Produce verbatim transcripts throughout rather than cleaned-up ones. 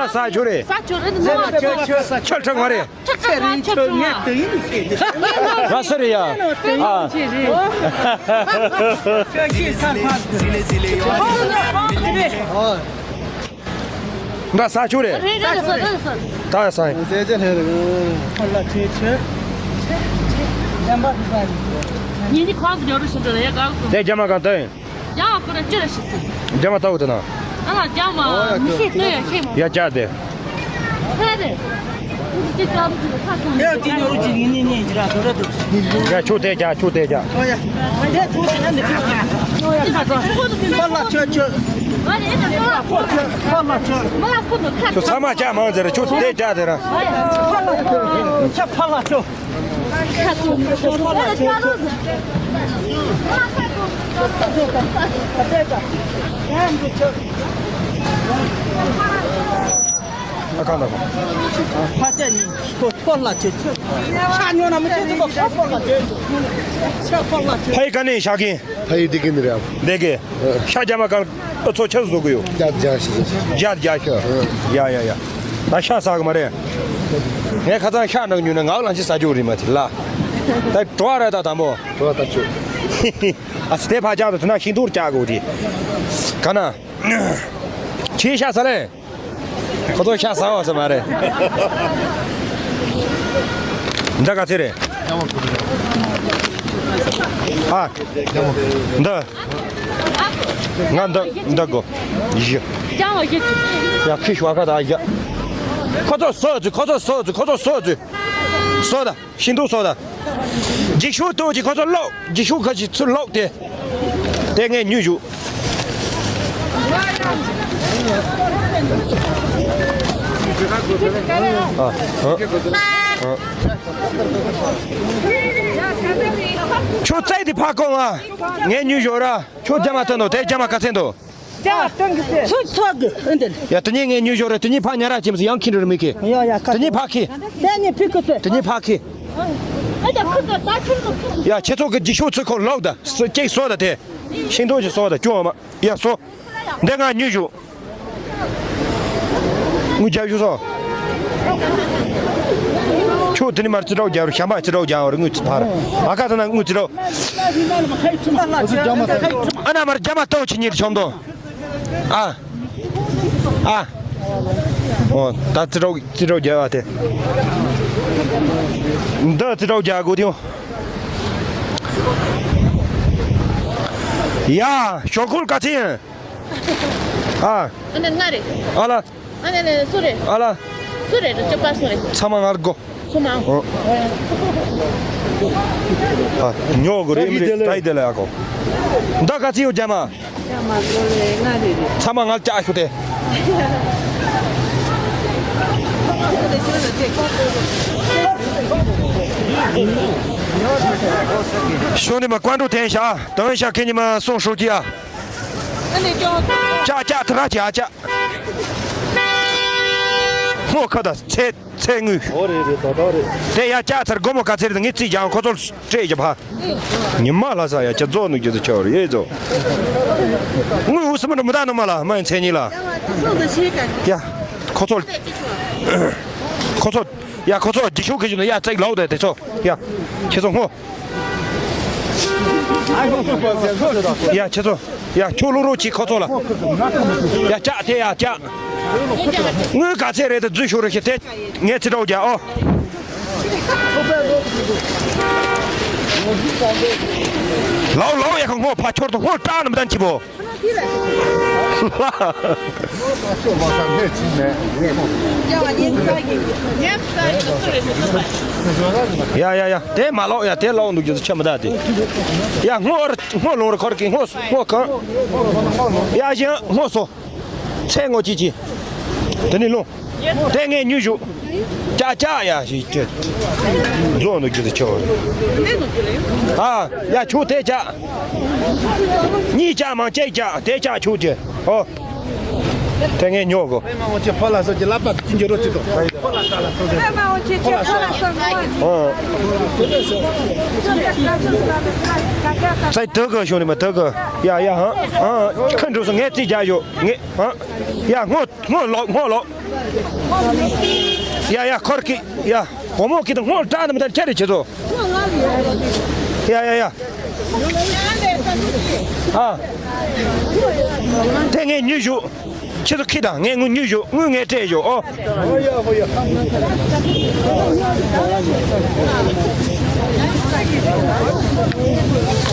ས་ཆུ་རེད། ས་ཆུ་རེད། ཆུ་ཆུ་ས་ཆུ་ཆུ་ཆུ་ང་རེད། ཆུ་ཆུ་ང་ཆུ་ཆུ་ང་། ང་སུ་རེད་ཡ། ཨ། འདྲ་ས་ཆུ་རེད། རེད་རེད་རེད་རེད། ད་ས་ཡིན། ཟས་ལྷས་རེད། ཁོ་ལ་ཆེ་ཆེ། ཉིན་གྱི་ཁོང་གི་ཉོ་རུ་ཞིག་འགྲོ་ལ་ཡ་ག་གོ། དེ་རྒྱ་མ་གང་ལྟ་ཡིན། རྒྱ་མ་ཁོ་ར་ཅི་ར་ཤི་སི། རྒྱ་མ་ལྟ་བུ་དེ་ན། ཨ་ལ་རྒྱ་མ་མི་ཤེས་ལྟོས་ཡ་ཤེས་མ། ཡ་ཅག་དེ། ཧེ་རེད། ཅི་ཅག་རུ་ཅི་ཁ་སང་། ཡ་ཅི་ཉོ་རུ་ཅི་ཡིན་ནི་ནི་ཅི་ར་དོ་ར་དོ། ཡ་ཆུ་དེ་རྒྱ་ཆུ་དེ་རྒྱ། ཨོ་ཡ། དེ་ཆུ་ཞིག་ཡ་འདི་ཁ་ཁ། ཨོ་ཡ་ཁ་ཁ། ཕ་ལ་ཆོ་ཆོ། ཨ་རེད་ཨེ་ད་ཕ་ལ་ཆོ། མ་ལ་ཁུ་ནུ་ཁ། ཆུ་ཚང་མ་ཅག་མང་ཟེར་ཆུ་དེ་རྒྱ་དེ་ར། ཨོ་ཡ། ཕ་ལ་ཆོ། ཆ་ཕ་ལ་ཆོ། ཕ་ཡི་ག་ནས་བཞག་གིན། ཕ་ཡི་འདི་གིན་རེད། འདི་གི། ཤ་རྒྱ་མ་གང་། ཨ་ཚོ་ཆ་བཟོ་གི་ཡོད། རྒྱ་རྒྱ་ཤི། རྒྱ་རྒྱ་ཤི། ཡ་ཡ་ཡ། ད་ཤ་ཟ་གི་མ་རེད། ངས་ཁ་སང་ཤ་ནང་ཉོས་ན་ངག་ལང་ཅི་ཟ་རྒྱུ་རེད་མ་དེ་ལ། ད་གྲོ་བ་རེད་ད་དང་པོ། གྲོ་བ་ད་ཆུ། ཨ་སི་དེ་ཕ་ཅག་ཏུ་དུ་ན་ཤིང་ཏུར་ཅག་གོ་དེ། ག་ན། ཁྱེད་ཤ་ཟ་ལེ། ཁོ་ཚོ་ཤ་ཟ་བ་ཟ་མ་རེད། འདི་ག་ཚེ་རེད། ཨ། འདི། ང་འདི་འདི་དགོས། ཡ། ཡ་ཁི་ཤུ་ཁ་ད་ཡ། ཁོ་ཚོ་སོ་ཙི་ཁོ་ཚོ་སོ་ཙི་ཁོ་ཚོ་སོ་ཙི། སོ་ད། ཤིང་ཏོག་སོ་ད། འཇིགས་ཤུགས་ཏོག་ཅིག་ཁོ་ཚོ་ལོག་འཇིགས་ཤུགས་ཁ་ཅིག་ཚུར་ལོག་སྟེ། དེ་ངས་ཉོས་བཞུགས། ཨ། ཨ། ཨ། ཁྱོད་བཙལ་དེ་ཕ་གོང་ཨ། ངས་ཉོས་བཞག་ར། ཁྱོད་རྒྱ་མ་ཐོན་ནོ་དེ་རྒྱ་མ་ག་ཚད་འདུག་ཚོ་ཚོ་གི་ཨེ་འདི། ཡ་དེ་ཉིད་ངས་ཉོས་ཞོར་རེད། དེ་ཉིད་ཕ་ཉ་ར་ཅིམ་སི་ཡང་ཁྱི་རུ་མི་ཁི། ཡ་ཡ་ཁ། དེ་ཉིད་ཕ་ཁི། དེ་ཉིད་ཕི་ཁི་སི། དེ་ཉིད་ཕ་ཁི། ཨ་ད་ཁུ་ད་ད་ཁུ་ད་ཁུ། ཡ་ཁྱེད་ཚོ་གི་འཇིགས་ཤོག་ཚུར་ཁོ་ལོག་ད་སུ་ཅིག་སོ་ད་དེ། ཤིང་ཏོག་ཅིག་སོ་ད་ཅུང་མ། ཡ་སོ། འདི་ང་ཉོས་ཞུ། དངུལ་རྒྱབ་ཞུ་སོ། ཁྱོད་དེ་ནི་མར་ཙི་ཏྲོག་རྒྱབ་རུ་ཞམ་པ་ཙི་ཏྲོག་རྒྱབ་རུ་དངུལ་ཕར། ཨ་ཁ་ད་ན་དངུལ་ཙི་ཏྲོག་ཨ་ན་མར་རྒྱ་མ་ཏོག་ཆི་ཉིད་ཆོམ་དོ། ཨ། ཨ། ཨོ། ད་ཙི་ཏྲོག་ཙི་ཏྲོག་རྒྱག་པ་དེ། འདི་ཙི་ཏྲོག་རྒྱག་དགོས་དེ། ཡ། ཞོག་ཁུལ་ག་ཚིན། ཨ། ཨ་ནི་ང་རེད། ཨ་ལ། ཨ་ནི་ནི་སུ་རེད། ཨ་ལ། སུ་རེད་ཅོ་པ་སུ་རེད། ཚང་མ་ངར་གོ། ཚང་མ། ཨ། ཉོ་གོ་རེད་མི་རེད། ད་ཡི་དེ་ལ་ཡ་གོ། ད་ག་ཚིག་ཡོད་རྒྱ་མ། རྒྱ་མ་གོ་རེད་ང་རེད་རེད། ཚང་མ་ངར་ལྕགས་ཤུ་དེ། ཤོ་ནི་མ་ཀོན་ཀྲུ་ཐན་ཤ་དོན་ཤ་ཁེ་ནི་མ་སོང་ཤོ་ཀྱི་ཡ། ལྕགས་ལྕགས་ཐ་ར་ལྕགས་ལྕགས། ཧོ་ཁ་ད་ཚེ་ཚེ་དངུལ། ཨོ་རེད་རེད་ད་ད་རེད། དེ་ཡ་ལྕགས་ཚར་སྒོར་མོ་ག་ཚེ་རེད་ངས་རྩིས་རྒྱག་ཁོ་ཚོར་སྤྲད་ཀྱི་ཕ། ཉི་མ་ལྷ་ས་ཡ་ཁྱེད་ཚོ་ནུ་རྒྱུ་དུ་ཆོར་ཡེ་ཚོ། དངུལ་འུ་སི་མ་འགྲོ་མི་ད་ནུ་མ་ལ་མ་ཡིན་ཚེ་གཉིས་ལ། ཡ་ཁོ་ཚོ། ཁོ་ཚོ། ཡ་ཁོ་ཚོ་རྒྱུ་ཤུགས་ཁེ་ཞུ་ན་ཡ་ཚེག་ལོག་དེ་དེ་ཚོ་ཡ། ཁྱེད་ཚོ་སྔོ། ཡ་ཁྱེད་ཚོ། ཡ་ཁྱོད་ལོ་རོ་གཅིག་ཁོ་ཚོ་ལ། ཡ་ལྕགས་དེ་ཡ་ལྕགས། དངུལ་ག་ཚད་རེད་དེ་འཛུལ་ཤོར་རེ་ཞེ་དེ། ངས་ཚེ་གྲོགས་རྒྱག་ཨོ། ལའོ་ལའོ་ཡ་ཁ་སྔོ་ཕ་ཁྱོར་དུ་སྔོ་སྐྲག་ནམ་ད་འཆི་བོ། ཡ་ཡ་ཡ། དེ་མ་ལོག་ཡ་དེ་ལོག་འདུག་རྒྱུ་ཆ་མི་ད་དེ། ཡ་སྔོ་སྔོ་ལོང་རུ་ཁོར་གི་སྔོ་སྔོ་གང་། ཡ་གཞན་སྔོ་སོ། ཚེ་སྔོ་ཅི་ཅི། དེ་ནི་ལོང་། དེ་ངས་ཉུ་ཞུ། ཅག་ཅག་ཡ་ཞིག་ཅི། རྫོང་ནུ་རྒྱུ་དེ་ཆོ། ཨ། ཡ་ཆུ་དེ་ཅག་གཉིས་ཅག་མང་ཅག་ཅག་དེ་ཅག་ཆུ་ཅི། ཨོ། དེ་ངས་ཉོ་དགོས། ཨ། ཚེ་དུ་གི་བྱུང་ནི་མ་དུ་གི། ཡ་ཡ། ཨ། ཨ། ཁ་འགྲོ་སོང་། ངས་རྩིས་རྒྱག་ཡོད། ངས། ཨ། ཡ། སྔོན། སྔོན་ལོག་སྔོན་ལོག་ཡ་ཡ། འཁོར་གི། ཡ། སྒོར་མོ་གི་དང་སྔོན་བཀྲག་ནི་མི་དང་ཁྱེར་རེ་བྱེད་ཚོ། ཡ་ཡ་ཡ། ཨ། དེ་ངས་ཉོས་ཞུ། ཁྱེད་ཚོ་ཁྱི་དང་ངས་དངུལ་ཉོས་ཞུ། དངུལ་ངས་སྤྲད་ཞུ། ཨོ།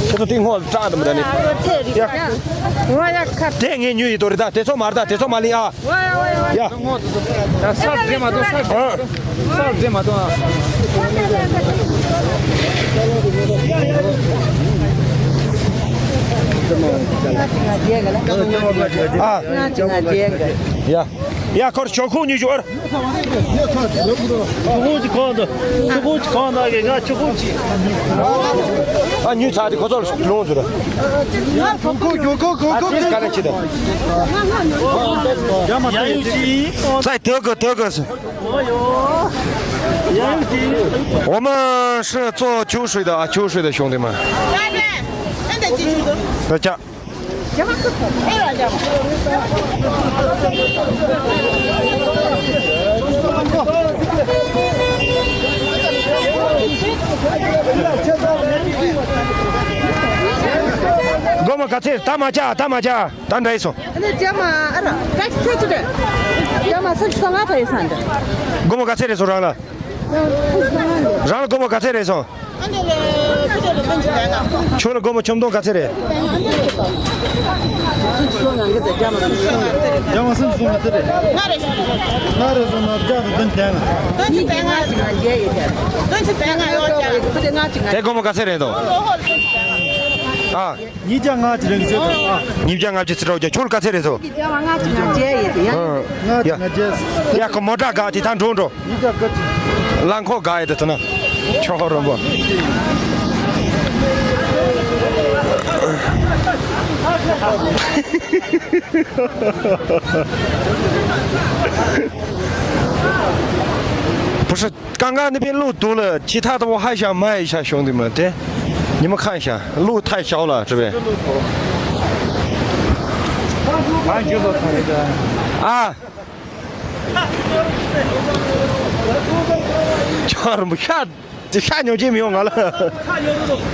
ཁྱེད་ཚོ་དེ་སྔོན་བཀྲག་ནི་མི་དང་ནི། ཡ། དེ་ངས་ཉོས་ཡི་དོ་རེད། ད་དེ་ཚོ་མ་རེད། ད་དེ་ཚོ་མ་ལིང་ཨ། ཡ། ཡ། ས་འདྲེ་མ་གཏོང་། ས་འདྲེ་མ་གཏོང་ཨ། ཨ། ཡ། ཡ། ཁོར་ཆོ་ཁུང་ཉོས་ཞུ་ཨར། ཆུ་ཁུང་གི་གང་དུ། ཆུ་ཁུང་གི་གང་དུ་གི། ང་ཆུ་ཁུང་གི། ཨ། ཉོས་ཚར་དེ་ཁོ་ཚོར་ལོངས་ཟེར། ཨ། ཁོ་ཁོ་ཁོ་ཁོ་ཁོ་ཁོ། ཨ། དེ་ག་ནས་ཆི་དང་། ཡ་ཡུ་ཅི། ཚ་དེ་གི་དེ་གི་སུ། ཡ་ཡུ་ཅི། 我们是做秋水的啊，秋水的兄弟们。大家。 སྒོར་མོ་ག་ཚད། ད་མ་བྱ། ད་མ་བྱ། ད་འདྲ་ཡིན་སོང་། ཨ་ནི་རྒྱ་མ་ཨ་ར་ད་ཅི་ཚད་ཅི་རེད། རྒྱ་མ་སུམ་ཅུ་སོ་ལྔ་ཚ་ཡིན་ས་འདི། སྒོར་མོ་ག་ཚད་རེད་སོང་རང་ལ། རང་ལ་སྒོར་མོ་ག་ཚད་རེད་སོང་། ཁྱོད་ལ་སྒོར་མོ་ཆུང་མཐོང་ག་ཚད་རེད། རྒྱ་མ་སུམ་ཅུ་སོ་ལྔ་ཚད་རེད། ལྔ་རེད་སོང་། ལྔ་རེད་སོང་ན་བརྒྱ་དང་བདུན་བརྒྱ་ལྔ། དེ་སྒོར་མོ་ག་ཚད་རེད་དོ། ཨ། ཉིས་བརྒྱ་ལྔ་བཅུ་རིང་གི་ཆེད་དུ། ཨ། ཉིས་བརྒྱ་ལྔ་བཅུ་ཚེ་དྲུག་བརྒྱ། ཁྱོད་ལ་ག་ཚད་རེད་ཚོ། ཉིས་བརྒྱ་ལྔ་བཅུ་ང་བརྒྱད་ཡོད་དེ་ཡ། ཨ། ལྔ་བཅུ་ང་བརྒྱད། ཡ། ཁོ་མོ་ཊ་ག་དེ་ཐང་འགྲོ་འགྲོ། ཉིས་བརྒྱ་བརྒྱད་ཅུ། རླངས་འཁོར་ག་ཡོད་དེ་ཐོན་ན། ཆོག་རོམ་པོ།不是 刚刚那边路堵了，其他的我还想买一下，兄弟们，对，你们看一下，路太小了，这边。啊，ཆར་མོ་ཤ་ཤ་ཉོ་རྒྱུ་མི་ཡོང་ང་ལ།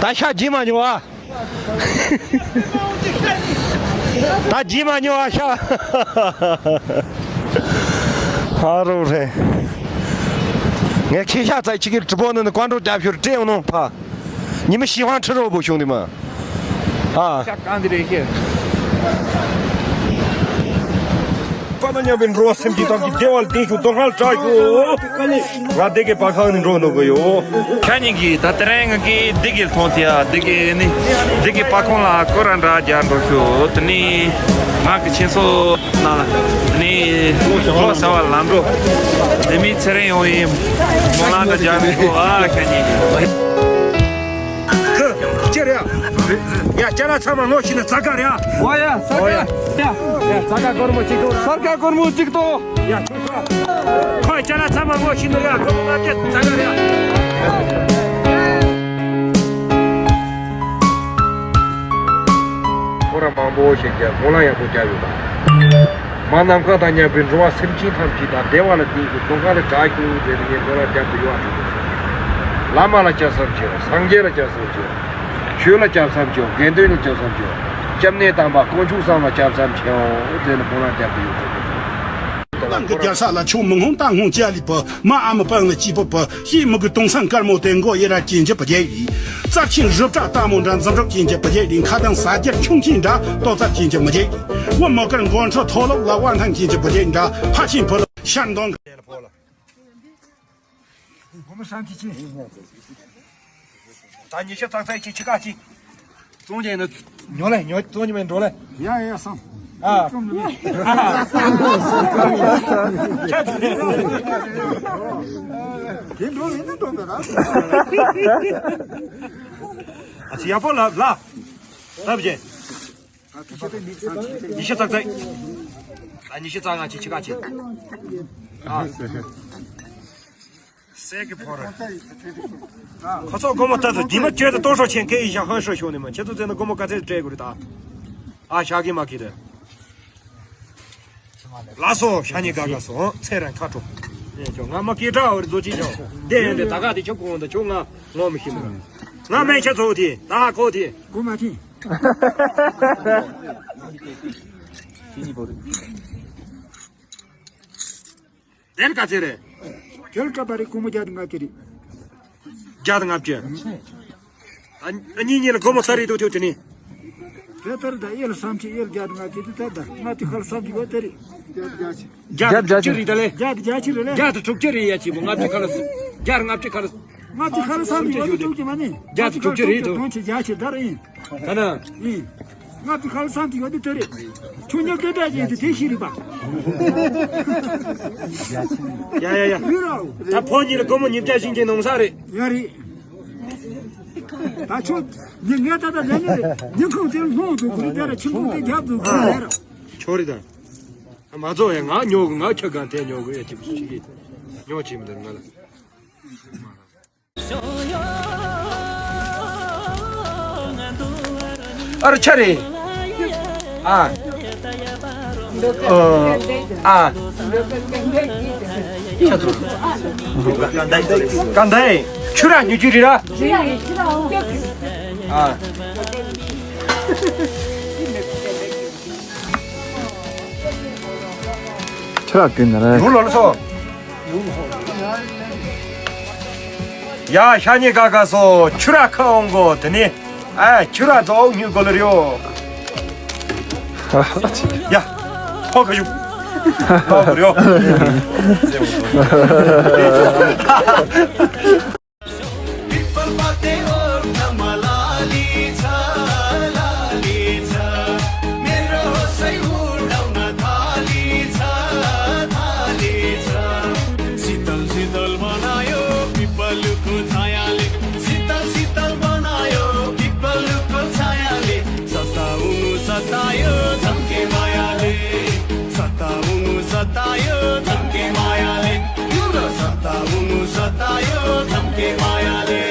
ད་ཤ་རྒྱུ་མ་ཉོ་ཨ། ད་རྗེས་མ་ཉོ་བ་ཤ། ཧ་རོ་རེད། ངས་ཁྱེད་ཤ་ཚ་ཆི་གིར་直播ནི་ནི་ཀོན་ཀྲོ་རྒྱབ་ཤོར་སྤྲད་ཡོང་ནོ་ཕ། 你们喜欢吃肉不，兄弟们？啊。ཤ་གང་དེ་རེད་ཤེས། པ་ན་མཉམ་པའི་འགྲོ་བ་སེམས་ཅན་ཐམས་ཅད་བདེ་བ་ལ་ལྡན་ཤོག་སྡུག་བསྔལ་བྲལ་ཤོག་ང་བདེ་དགེ་བ་ཁང་ནས་འགྲོ་འདུག་གི་ཡོད། ཁྱེད་གཉིས་ཀྱིས་ད་དེ་རིང་ང་གི་བདེ་དགེ་མཐོང་དེ་ཡ། བདེ་དགེ་ནི་བདེ་དགེ་བ་ཁང་ལ་སྐོར་ར་འདྲ་རྒྱག་འགྲོ་ཤོག་དེ་ནི་ང་གི་ཁྱེད་ཚོ་ནང་ལ་དེ་ནི་ལོ་གསར་བ་ལམ་འགྲོ་དེ་མི་ཚེ་རིང་ཡོང་ཡིན་མོ་ལ་འདྲ་རྒྱག་འགྲོ་ཤོག་ཨ་ཁྱེད་གཉིས་ཀྱིས། ཁྱེད་རེད་ཡ། ཡ་ཅ་ལག་ཚང་མ་ངོ་ཤེས་ན་ཙག་ག་རེད་ཡ། ཨོ་ཡ་ཙག་ག་ཡ། ཙག་ག་སྒོར་མོ་གཅིག་ཏོ། ཙག་ག་སྒོར་མོ་གཅིག་ཏོ། ཡ་ཁྱོད་ཁོ་ཅ་ལག་ཚང་མ་ངོ་ཤེས་ན་ཡ་སྒོར་མོ་ལྔ་བརྒྱ་ཙག་ག་རེད་ཡ། ཁོ་ར་མང་པོ་ཞིག་ཀྱང་དགུང་ལ་ཡག་པོ་བརྒྱབ་ཡོད་པ། མ་ནམ་མཁའ་དང་མཉམ་པའི་འགྲོ་བ་སེམས་ཅན་ཐམས་ཅད་དང་བདེ་བ་ལ་བརྟེན་ཞིང་སྡུག་བསྔལ་ལས་བྲལ་ཞིང་ཟེར་ནས་ངས་འདོན་ལ་རྒྱབ་ཏུ་ཡོད་པ། བླ་མ་ལ་སྐྱབས་སུ་མཆིའོ། སངས་རྒྱས་ལ་སྐྱབས་སུ་མཆིའོ། ཆོས་ལ་སྐྱབས་སུ་མཆིའོ། དགེ་འདུན་ལ་སྐྱབས་སུ་མཆིའོ། སྐྱབས་གནས་དམ་པ་དཀོན་མཆོག་གསུམ་ལ་སྐྱབས་སུ་མཆིའོ་ཟེར་ནས་འདོན་ལ་རྒྱབ་ཏུ་ཡོད་པ། གླང་གི་རྒྱལ་ས་ལ་ཆུ་མི་སྔོན་རྟ་སྔོན་ཅ་ལི་པི། མ་ཨ་མ་པང་ལ་སྐྱིད་པོ་པི། ཤི་མི་གི་དུང་སང་དཀར་མོ་དེ་མགོ་ཡི་ར་ཅན་གྱི་པི་རྒྱལ་ཡིན། རྩར་ཆེན་རུབ་བྲག་ལྟ་མོ་འདྲ་འཛུམ་རུབ་ཅན་གྱི་པི་རྒྱལ་ཡིན། ཁ་དང་ས་རྒྱལ་ཁྱུང་ཆེན་འདྲ་ལྟོ་ཙབ་ཅན་གྱི་མི་རྒྱལ་ཡིན། བུ་མོ་དཀར་མགོ་ཁྲོ་ཐོ་ལོག་ལ་བ་ཐང་ཅན་གྱི་པི་རྒྱལ་འདྲ་ཕ་ཆེན་བུ་ལ་ཤར་འདོང་གི། ད་ཉི་ཤུ་ཙག་ཙག་ཅིག་ཆི་ཀ་ཅིག་བཙོང་རྒྱུ་ཡིན་ན་ཉོ་ལེ། ཉོ་བཙོང་རྒྱུ་མིན་འགྲོ་ལེ། ཡ་ཡ་སོང་། ཨ། དེ་འགྲོ་ཡིན་ན་འགྲོ་མེད་ར། ཨ་ཅི་ཡག་པོ་ལབ་ལ། ལབ་རྗེས། ཉི་ཤུ་ཙག་ཙག་ད་ཉི་ཤུ་རྩ་ལྔ་ཅིག་ཕྱི་ཁ་ཅིག་ཨ། སད་ཀྱི་ཕོ་ར། ཁོ་ཚོ་སྒོར་མོ་ལྟ་ཚོ་དེ་མ་བཅོས་ཏེ་ལྟོ་སྲོག་ཆེན་ཁེ་ཡི་ཞག་ཧོན་ཧྲོ་ཤོ་ནི་མ་ཁྱེད་ཚོ་ཚེ་ན་སྒོར་མོ་ག་ཚད་སྤྲད་དགོས་རེད་ད། ཨ་ཤག་གི་མ་གི་རེད། ལ་སོ་ཤ་ཉེ་ག་ག་སོ་ཚེ་རང་ཁ་དྲོ། ཨེ་ཅོ་ང་མ་སྐད་གྲགས་འོར་བཟོ་ཅི་ཅོ། འདི་ཡན་དེ་ད་ག་དེ་ཁྱོད་གོང་ད་ཁྱོད་ང་ངོ་མི་ཤེས་ནི། ང་མེད་ཁྱེད་ཚོ་དེ་ད་ཧ་གོ་དེ། སྒོ་མ་ཐིན། དེར་ག་ཚད་རེད། དེར་ག་པ་རེད་སྒོར་མོ་བརྒྱ་དང་ལྔ་བཅུ་རེད། བརྒྱ་དང་ལྔ་བཅུ། ཨ་ཨ་གཉིས་གཉིས་ལ་སྒོར་མོ་ས་རེད་འདུག་ཐུབ་དེ་ནི། དེ་ལྟར་ད་ཨེ་ལ་བསམ་ཆེ་ཨེ་ལ་བརྒྱ་དང་ལྔ་བཅུ་དེ་ལྟར་ད་ལྔ་བཅུ་ཁ་ལ་བསམ་གྱི་ཡོད་དེ་རེད། བརྒྱ་དང་དྲུག་ཅུ་རེད་ད་ལེ། བརྒྱ་དང་བརྒྱད་ཅུ་རེད་ལེ། བརྒྱ་དང་དྲུག་ཅུ་རེད་ཡ་གཅིག་པོ་ལྔ་བཅུ་ཁ་ལ། བརྒྱ་དང་ལྔ་བཅུ་ཁ་ལ། ལྔ་བཅུ་ཁ་ལ་བསམ་གྱི་ཡོད་དེ་འདུག་གི་མ་ནི། བརྒྱ་དང་དྲུག་ཅུ་རེད་འདུག་དོན་ཆེ་བརྒྱ་ཆེ་ད་རེད། ད་ན། ཨེ། ལྔ་བཅུ་ཁ་ལ་བསམ་གྱི་ཡོད་དེ་དེ་རེད། ཆུ་ཉག་སྐད་གྲགས་ཅན་དེ་དེ་ཤི་རེད་པ། ཡ་ཡ་ཡ། ཡུ་རོ། ད་ཕོ་གཉིས་ལ་སྒོར་མོ་ཉིས་བརྒྱ་བྱིན་གྱི་ནོང་ས་རེད། ཡ་རེད། ད་ཁྱོད་ཉི་ངས་ད་ལྟ་ལས་ནི་རེད། ཉི་ཁུང་དེ་ལྷུང་འདུག་གི་རེད་དེ་ར་ཁྱིམ་ཁུང་དེ་རྒྱབ་འདུག་གི་རེད་ར། ཁྱོད་རེད་ད། མ་རྫོགས་ཡ་ང་ཉོ་གི་ང་ཁྱོད་གང་དེ་ཉོ་གི་ཡ་ཅིག་ཅིག་ཉོ་ཅིག་མི་འདུག་ང་ལ། ཨར་ཆ་རེ། ཨ། ཨ། ཆ་ཚུར། གང་ལྟར་ཆུ་ར་ཉུ་ཆུ་རི་ར། ཨ། ཁྱེད་རང་ཀུན་ནས་རེད། ཡུལ་ལོ་ལ་སོ། ཡ་ཤ་ཉེ་ག་ག་སོ་ཆུ་ར་ཁ་འོང་གོ་དེ་ནི། ཨ་ཆུ་ར་རྫོགས་ཉུལ་གོ་ལ་རེའོ། ཡ། ཧོ་ག་ཞུ། ཧོ་ག་རེའོ། པི་པལ་པ་ཏེ་འོ་ཐ་མ་ལ་ལི་ཚ་ལ་ལི་ཚ། མེ་རོ་སའི་འུར་ལའུ་ན་ཐ་ལི་ཚ་ཐ་ལི་ཚ། སི་ཏལ་སི་ཏལ་བ་ན་ཡོ་པི་པལ་ལུ་ཁུ་ཚ་ཡ་ལི། སི་ཏལ་སི་ཏལ་བ་ན་ཡོ་པི་པལ་ལུ་ཁུ་ཚ་ཡ་ལི། ས་ཏ་འུ་ནུ་ས་ཏ་ཡོ་ཚང་ཀེ་མ་ཡ་ལི། ས་ཏ་འུ་ནུ་ས་ཏ་ཡོ་ཚང་ཀེ་མ་ཡ་ལི། ཡུ་རོ་ས་ཏ་འུ་ནུ་ས་ཏ་ཡོ་ཚང་ཀེ་མ་ཡ་ལི།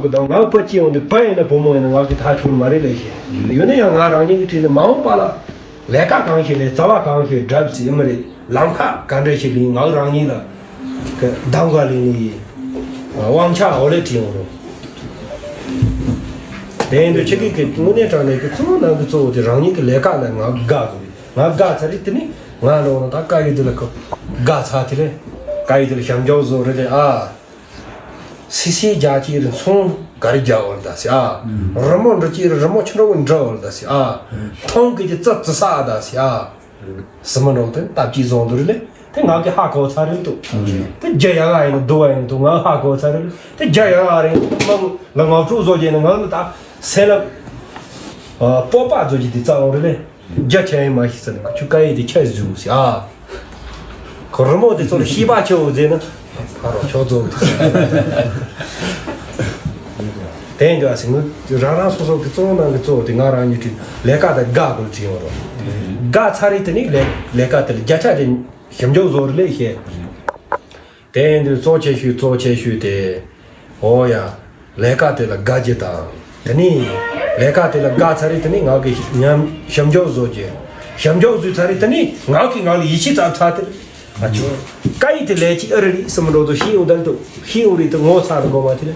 གི་དང་ང་བུ་སྐྱེས་ཡོང་དུས་བུ་ཡིན་ན་བུ་མོ་ཡིན་ན་ང་གི་ཐག་ཆོད་མ་རེད་ལས་ཤེས། ཡོད་ན་ཡང་ང་རང་ཉིད་ཀྱི་གྲས་ནས་མ་འོངས་པ་ལ་ལས་ཀ་གང་ཞིག་ལས་རྩ་བ་གང་ཞིག་སྒྲུབ་སྲིད་མི་རེད། ལམ་ཁ་ག་འདྲ་ཞིག་ལས་ང་རང་ཉིད་ལ་གི་གདམ་ག་ལས་ནི་ཡིན། དབང་ཆ་འོ་ལས་བྲིས་ཡོང་རུང་། དེ་ཡིན་དུས་ཁྱེད་ཀྱིས་དངོས་གནས་དྲང་གནས་ཀྱི་གཙོ་བོ་ནང་གི་གཙོ་བོ་དེ་རང་ཉིད་ཀྱི་ལས་ཀ་ལ་ང་དགའ་དགོས། ང་དགའ་ཚར་རེད། དེ་ནི་ང་འགྲོ་ན་ད་དཀའ་ཡི་དེ་ལ་དགའ་ཚར་དེ་རེད། དཀའ་ཡི་དེ་ལ་ཞབས་འཇོག་བཟོ་རེད་ཨ། སི་སི་རྒྱག་ཅིག་རེད། ཚོང་ག་རེ་རྒྱག་འོར་ད་སི་ཨ། རི་མོ་འབྲི་ཅིག་རེད། རི་མོ་ཆུ་འདྲ་བོ་འབྲི་འོར་ད་སི་ཨ། མཐོང་གི་ཅི་ཙི་ཙི་ས་ད་སི་ཨ། སི་མ་འགྲོ་དེ་སྟབས་ཅིག་བཟོ་འདུག་རེད་ལེ། དེ་ང་གི་ཧ་གོ་ཚར་རེད་འདུག་དེ་རྒྱ་ཡག་ཡིན་ན་སྡུག་བ་ཡིན་འདུག་ང་ཧ་གོ་ཚར་རེད། དེ་རྒྱ་ཡག་ཡིན་མ་ལ་ངག་ཕྲུག་བཟོ་རྒྱུ་ཡིན་ན་ང་ལ་ད་སེ་ལ་སྤོབས་པ་བཟོ་རྒྱུ་དེ་རྩ་བ་རེད་ལེ། རྒྱ་ཆེ་ཡིན་མ་ཤི་ཟེར་ན་ཁྱོད་ཀ་ཡེ་དེ་ཁྱད་བཟོས་ཟེར་ཨ། ཁོ་རི་མོ་དེ་ཚོ་ལ་ཤེས་པ་ཆེ་བོ་ཟེར་ན་ཕ་རོ་ཁྱོད་ཚོ་དེ་འདྲ་ཟེར་ནས་རང་རང་སོ་སོ་གི་གཙོ་བོ་ནང་གི་གཙོ་བོ་དེ་ང་རང་ཉིད་ཀྱི་ལས་ཀ་དང་དགའ་དགོས་བྲིས་ཡོང་རོགས། དགའ་ཚར་རེད་དེ་ནི་ལས་ལས་ཀ་དེ་ལ་བརྒྱ་ཆ་དེ་ཞིབ་འཇུག་བཟོ་རེ་ལས་བཤད། དེ་ཡིན་དུས་གཙོ་ཆེ་ཤོས་གཙོ་ཆེ་ཤོས་དེ། འོ་ཡ། ལས་ཀ་དེ་ལ་དགའ་རྒྱུ་དང་། དེ་ནི། ལས་ཀ་དེ་ལ་དགའ་ཚར་རེད་དེ་ནི་ང་གི་ཉམས་ཞིབ་འཇུག་བཟོ་རྒྱུ། ཞིབ་འཇུག་བཟོས་ཚར་རེད་དེ་ནི་ང་གི་ངག་ལ་ཡིད་ཆེས་ཚར་ཚར་དེ་རེད། ཨ་ཆོ། ཀ་ཡི་དེ་ལས་ཀྱི་ཨ་རི་རེད་སུམ་འགྲོ་དུ་ཤེས་ཡོང་དལ་དུ་ཤེས་ཡོང་རེད་དུ་ངོ་ཚ་རུ་དགོ་མ་དེ་རེད།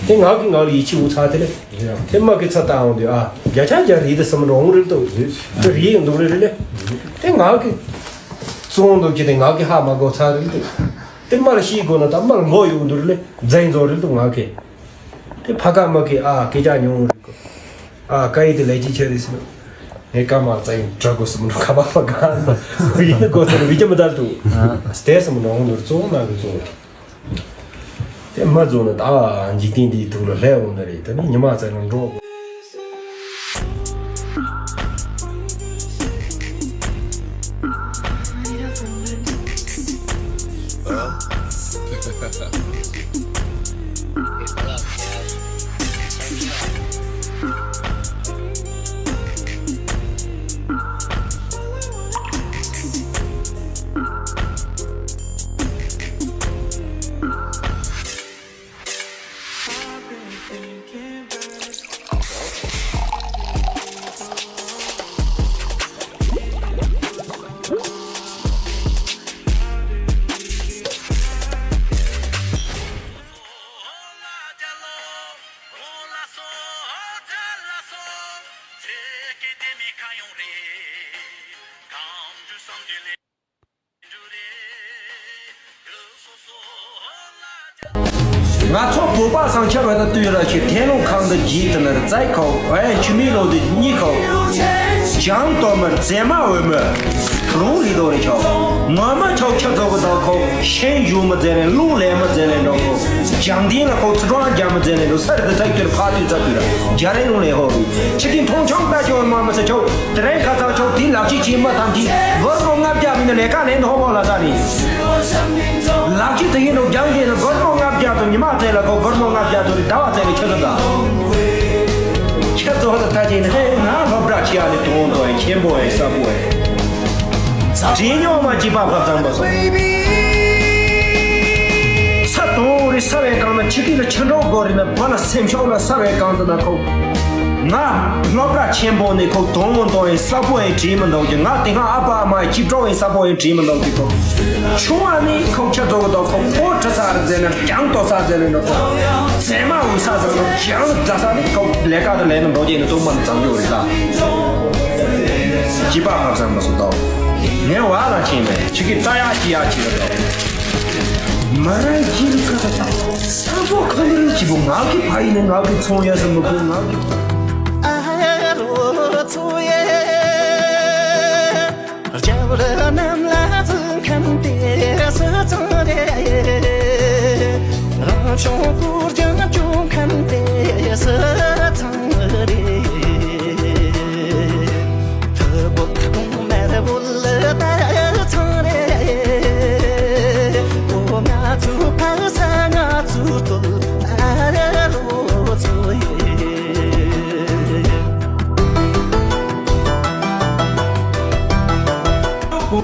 དེ་ངག་གི་ངག་ལ་ཡིད་ཆེས་འུ་ཚ་དེ་རེད། དེ་མ་གི་ཚ་ལྟ་འོང་དུས་ཨ། བརྒྱ་ཆ་བརྒྱ་རེད་དུ་སུམ་འགྲོ་འོང་རེད་དུ། དེ་རེད་ཡོང་འདུག་རེད་རེད་ལེ། དེ་ངག་གི་བཙོང་འདུག་ཀྱི་དེ་ངག་གི་ཧ་མ་གོ་ཚར་རེད་དུ། དེ་མར་ཤེས་དགོས་ན་ད་མར་མགོ་ཡོང་འདུག་ལེ། འཛིན་བཟོ་རེད་འདུག་ང་གི། དེ་ཕ་ཀ་མ་གི་ཨ་སྐད་ཆ་ཉུང་རེད་གོ། ཨ་ཀ་ཡི་དེ་ལས་ཀྱི་ཆེ་རེད་ཟེར། ངས་ཀ་མ་རྩ་ཡིན་དྲག་གོ་སུ་མ་ཁ་པ་ཕ་ཀ་ཡིན་གོ་ཟེར་བི་ཀྱི་མི་ལྟར་དུ། དེ་སུ་མ་འོང་འདུག་གཙོ་བོ་ནང་གི་གཙོ་བོ། དེ་མ་བཟོ་ན་ད་འཇིག་རྟེན་འདིའི་ཐུགས་ལ་ལྷས་འོང་ནི་རེད། དེ་ནི་ཉི་མ་རྩ་ལ་འགྲོ་དགོས། ང་ཚོ་བོད་པ་སང་ཆ་བ་ད་ལྟོས་ར་ཞིག་ཐེ་ལོང་ཁང་དུ་རྒྱུད་དུ་ནར་བཙའ་ཁོ་ཨེ་ཆུ་མིག་ལོ་དེ་གཉིས་ཁོ་བྱང་དོ་མར་རྫས་མ་འོས་མོད་རུང་རི་དོ་རེ་ཆོག་ངོ་མ་ཆོག་ཆ་ཚོགས་ཀྱི་དོ་ཁོ་ཤེས་ཡོད་མི་ཟེར་རེ་ལུང་ལས་མི་ཟེར་རེ་འགྲོ་ཁོ་བྱང་དེ་ལ་ཁོ་ཚུར་རང་རྒྱ་མི་ཟེར་རེ་འགྲོ་ས་རི་དུ་ཚ་ཁྱོད་ཕ་དུས་ཚ་དུས་ར་རྒྱ་རེ་ལུང་ལས་ཧོ་རུ་ཆི་ཏིང་མཐོང་ཆོག་ལྟ་ཆོག་མ་མི་ཟེར་ཆོག་དེ་རིང་ཁ་ཚང་ཆོག་དེ་ལག་ཆི་ཆི་མ་ཐམ་ཆི་སྒོར་མོ་ལྔ་བརྒྱ་མིན་ན་ལས་ཀ་ལེན་ཐོག་མོ་ལ་ས་ནི། ལག་ཆི་དེ་ཡིན་ནོ་རྒྱང་རྒྱས་ན་སྒོར་མོ་ལྔ་བརྒྱ་དང་ཉི་མ་ཚེ་ལ་ཁོ་སྒོར་མོ་ལྔ་བརྒྱ་དང་རི་ཟླ་བ་ཚེ་ལ་ཁྱེད་ཚོ་དང་། ཁྱེད་ཚོ་ཧ་ད་ད་ཅི་ནི་ཧེ་ང་སློབ་གྲྭ་ཆེ་ཡ་ནི་དོང་དོ་ཡ་ཆེན་པོ་ཡ་ས་པོ་ཡ། བྲིས་ཉོག་མ་ཅི་པ་ཕ་ཚང་པ་སོ། ས་དོང་རི་ས་བའི་གང་ན་ཆི་ཏི་ལ་ཆ་འགྲོ་དགོ་རི་ན་བ་ལ་སེམས་ཤོག་ལ་ས་བའི་གང་དུ་ན་ཁོ། ང་སློབ་གྲྭ་ཆེན་པོ་ནས་ཁོ་དོང་མོ་དོང་ཡིན་ས་པོ་ཡིན་བྲིས་མི་འདུག་ཀྱི་ང་དེ་སྔ་ཨ་ཕ་ཨ་མ་ཡི་ཅིབ་ཀྲོག་ཡིན་ས་པོ་ཡིན་བྲིས་མི་འདུག་ཀྱི་ཁོ། ཆུང་བ་ནི་ཁོ་ཁྱེད་ཚོ་གི་དོ་ཁོ་ཕོ་ཁྲི་ས་རི་ཟེར་ན་རྒྱང་ལྟོ་ས་ཟེར་ནི་འགྲོ་ཁོ། ཟེ་མ་འུ་ས་ཟེར་ན་རྒྱང་རྫ་ས་ནི་ཁོ་ལས་ཀ་དང་ལས་ནི་འགྲོ་རྒྱུ་ནི་ཏུ་མ་ནི་བྱང་རྒྱུ་རེད་ད། ཅི་པ་ཧ་ཙམ་མ་སུ་དོ། ངས་བ་ལ་ཕྱིན་མེད་ཆི་གི་ལྟ་ཡ་ཅི་ཡ་ཅི་རེད་དོ། མ་ར་ཡིན་ཁ་ད་ད། ས་པོ་ཁ་མི་རིགས་གཅིག་པོ་ངག་གི་ཕ་ཡིན་ནས་ངག་གི་ཚོང་ཡ་ཟེར་མི་དགོས་ངག་གི། ཨ་རོ་ཚོ་ཡེ། རྒྱབ་རི་གནམ་ལ་ཚུགས་མཁན་དེ་སུ་ཚང་རེད། རང་བྱུང་སྐོར་ཀྱང་བྱུང་མཁན་དེ་སུ་ཚང་རེད།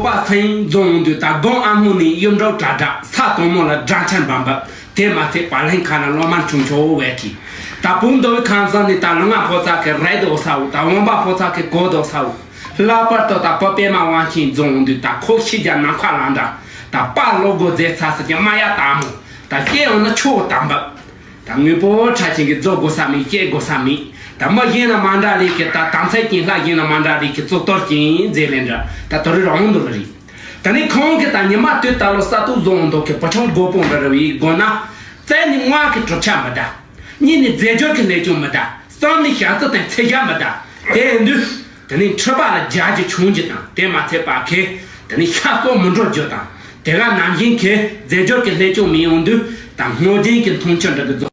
པ་སེང་རྫོང་འདུས་ད་དགོན་ཨ་མོ་ནས་གཡུ་འབྲུག་གྲ་གྲ་ས་དང་མོ་ལ་སྒྲ་ཆེན་འབབ་འབབ། དེ་མ་ཚད་པ་ལྷན་ཁ་ན་ལོ་མ་ཆུང་ཆོག་བས་ཀྱི། ད་བུ་མདོ་བའི་ཁང་བཟང་ནས་ད་ལུང་ང་ཕོ་ཚ་གི་རེད་དོ་ས་འུ་ད་འོན་པ་ཕོ་ཚ་གི་གོ་དོ་ས་འུ། ལྷག་པར་དུ་ད་བུ་པད་མ་དབང་ཆེན་རྫོང་འདུས་ད་ཁོ་ཤི་རྒྱ་ནམ་མཁའ་ལ་འདྲ། ད་པ་ལོ་སྒོ་རྫས་ཚ་ཟེར་གྱི་མ་ཡ་ད་མོ། ད་སྐྱེ་ཡོང་ན་ཆོག་དམ་པ། ད་དངོས་པོ་ཕྲ་ཆེན་གྱི་རྫོགས་དགོས་ས་མེད་སྐྱེ་དགོས་ས་མེད། ད་མི་གཞན་ལ་མ་འདྲ་རིགས་ཀྱི་ད་དམ་ཚིག་ཅན་ལྷ་གཞན་ལ་མ་འདྲ་རིགས་ཀྱི་གཙུག་ཏོར་ཅན་མཛེས་ལེན་འདྲ་ད་དོ་རི་རང་འདུག་རེད། ད་ནི་ཁོང་གི་ད་ཉི་མ་དུས་ད་ལོ་ས་སྟོད་རྫོང་འདུག་གི་བུ་ཆུང་རྒོད་པོ་འདྲ་རེ་བའི་སྒོ་ན། རྩ་ནི་དངོས་ཀྱི་གྲུབ་ཆ་མི་འདྲ། གཉིས་ནི་རྫས་སྦྱོར་གྱི་ལས་ཀྱང་མི་འདྲ། གསུམ་ནི་ཞག་རྩི་དང་ཚེས་ཞག་མི་འདྲ། དེ་ཡིན་དུས། དེ་ནས་འཁྲུལ་པ་ལ་རྒྱག་རྒྱུ་ཆུང་རྒྱུ་དང་དེ་མ་ཚད་པ་ཁེ། དེ་ནས་ཤ་སོགས་མི་འགྲོ་རྒྱུ་དང་། དེ་ག་ནང་བཞིན་ཁེ་རྫས་སྦྱོར་གྱི་ལྷད་སྐྱོན་མི་ཡོང་དུས་དང་སྔོ་ལྗང་གི་མཐོང་ཆོས་འདྲ་གི་རྫོགས།